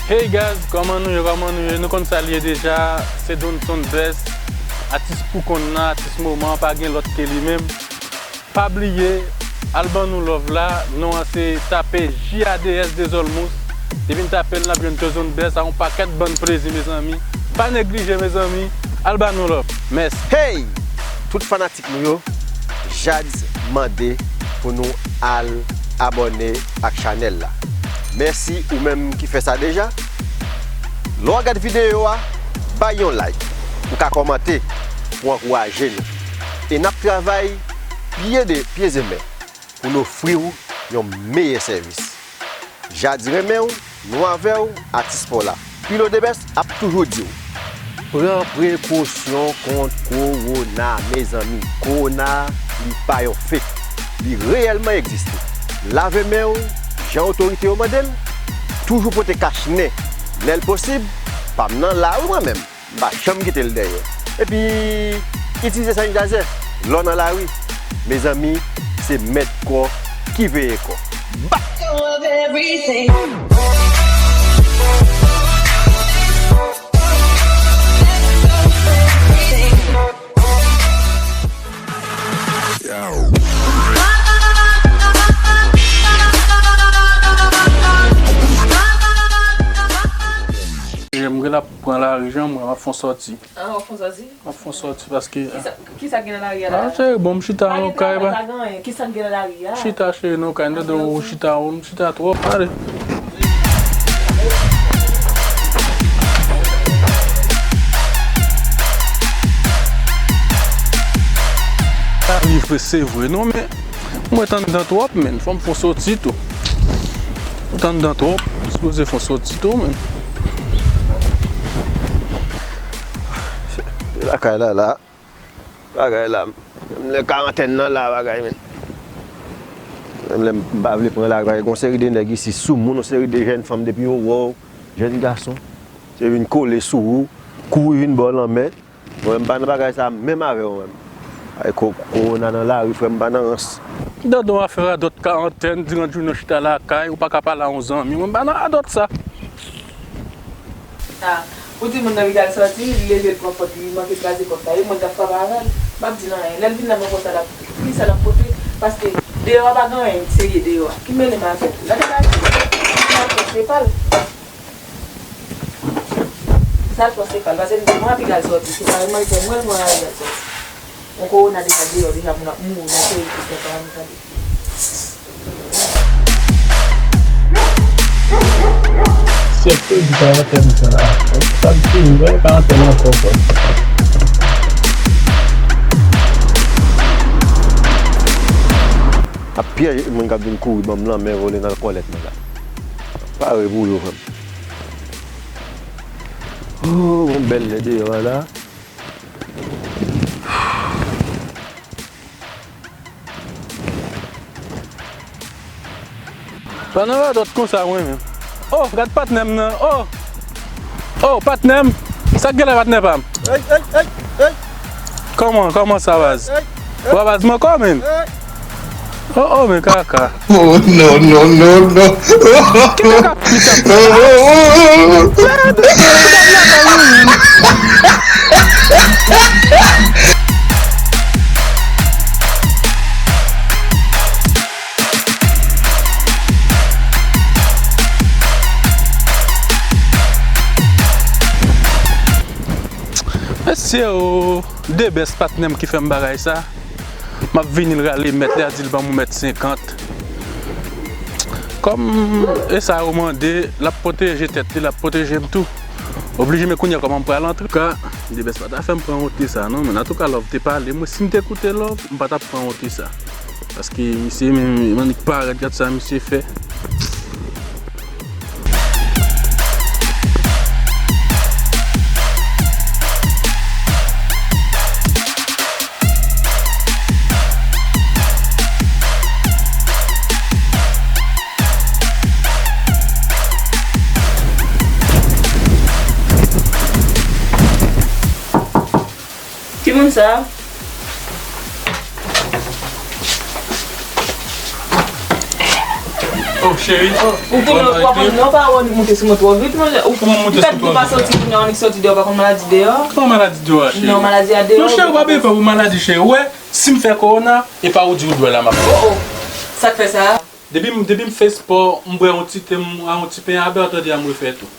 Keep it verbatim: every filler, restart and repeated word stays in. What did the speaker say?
Hey guys, kòman nou ye, kòman nou ye? Nou konn sa l ye deja, se Donson Best, atis pou kont nan, atis moman, pa gen lòt ke li menm. Pa bliye, al ban nou love la, non an se tape J A D S Désolmous, depi n tape l n ap jwenn Donson Best, a yon pakèt bann plezi mezanmi, pa neglije mezanmi, al ban nou love, mèsi. Hey! Tout fanatik nou yo, Jadz mande pou nou al abòne ak chanèl la. Mèsi ou menm ki fè sa deja. Lè w ap gad videyo a, bay yon like, ou ka kòmante pou ankouraje nou. E n ap travay pye de pye e men pou n ofri w yon meyè sèvis. Jadz renmen w, nou avè w, atis pa w la. Pilo Debès ap toujou di w, pran prekosyon kont kowona, mezanmi. Kowona, li pa yon fake. Li reyèlman egziste. Lave men w, jan otorite yo mande l. Toujou pote kach nen lè l posib. Pa m nan lari mwen menm. M pa janm kite l dèyè. Epi, itilize sanitayzè lè w nan lari. Mezanmi, se mèt kò ki veye kò. Ba! Jan m gen la pran lari, jan m ap fè yon sòti. Ah, w ap fè yon sòti? M ap fè yon sòti paske. Kisa, kisa k gen nan lari a la? Ah, cheri, bon, m chita nan yon kay, pa gen travay, pa gen anyen. Kisa k gen nan lari a? Chita, cheri, nan yon kay, m tande w chita, w chita twòp. Ale. Sa rive, se vre, non, men. Mwen t anndan twòp, men. Fò m fè yon sòti tou. Mwen t anndan twòp. Sipoze fè yon sòti tou, men. Lakay la, la. Bagay la. Menm lè karantèn nan la, bagay, men. Menm lè m pa vle pran lakay, gon seri de nèg isi sou moun, yon seri de jèn fanm, depi yo wè w, jèn gason, se vin kole sou ou, kouri vin ba w lanmen. Mwen, m pa nan bagay sa menm avè w menm. Ay, ko-, kowona nan lari, frè m, m pa nan rans. Dadon afè radòt karantèn, diran jounen w chita lakay, ou pa ka pale a yon zanmi. Mwen, m pa nan radòt sa. Ah, ou di moun nan vin al sòti, li leve l pran pòt li, li manke kraze pòt la, e mwen k ap frape avè l. M ap di l anyen. Lè l vin la, mwen konsa l ap, ki sa l ap pote, paske deyò a pa gen anyen serye deyò a. Ki mele m avè l? Gade bagay, sa l panse pa l. Sa l panse pa l, paske m di mwen ap al sòti, se pa mwen, se mwen, mwen al sòti. Yon kowona deja deyò, deja moun ap mouri nan peyi ki fè pa ann tande. Sèt peyi karantèn sa a. Sa l fini, wè, karantèn ankò, bò. Ap pyèj moun k ap vin kouri ban m lanmen vole nan kòlèt mwen la. Pare pou yo, frè m. Oh, yon bèl lè deyò a la. Pa nan radòt konsa mwen menm. Oh, gad patnè m nan. Oh. Oh, patnè m. Sa k gen la patnè pa m? Ey, ey, ey, ey. Kòman, kòman sa baz? Ey, ey. Wa baz man kòman? Ey. Oh, oh, men kaka. Oh, no, no, no, no. Ki kaka pis ap fè? Mesye o, de bès patnè m ki fè m bagay sa. M ap vini l rale mèt, li a di l ban m yon mèt senkant. Kòm e sa yo mande, l ap pwoteje tèt li, l ap pwoteje m tou. Oblije, men kounye a kòman m pral antre? Ka, de bès pa ta fè m pran wonte sa non, men antouka Love te pale, mwen si m te koute Love, m pa t ap pran wonte sa. Paske misye menm, m annik parèt, gad sa misye fè. Ki moun sa? Oh, cheri. Ou konnen, ou pa konn non, pa wè, ou moute sou mwen twò vit, monchè. Ou, kòman moute sou mwen twò vit? Ou pase yon ti moun, annik soti deyò, pa konn maladi deyò. Kòman maladi deyò a, cheri? Non, maladi a deyò. Non, cheri, ou pa bezwen pè pou maladi, cheri. Ou wè, si m fè kowona, e pa ou di ou dwèl la m ap fè. Oh, oh. Sa k fè sa? Depi m, depi m fè spò, m bwè yon ti te, m, yon ti pen a bè, ou tande a m refè tou.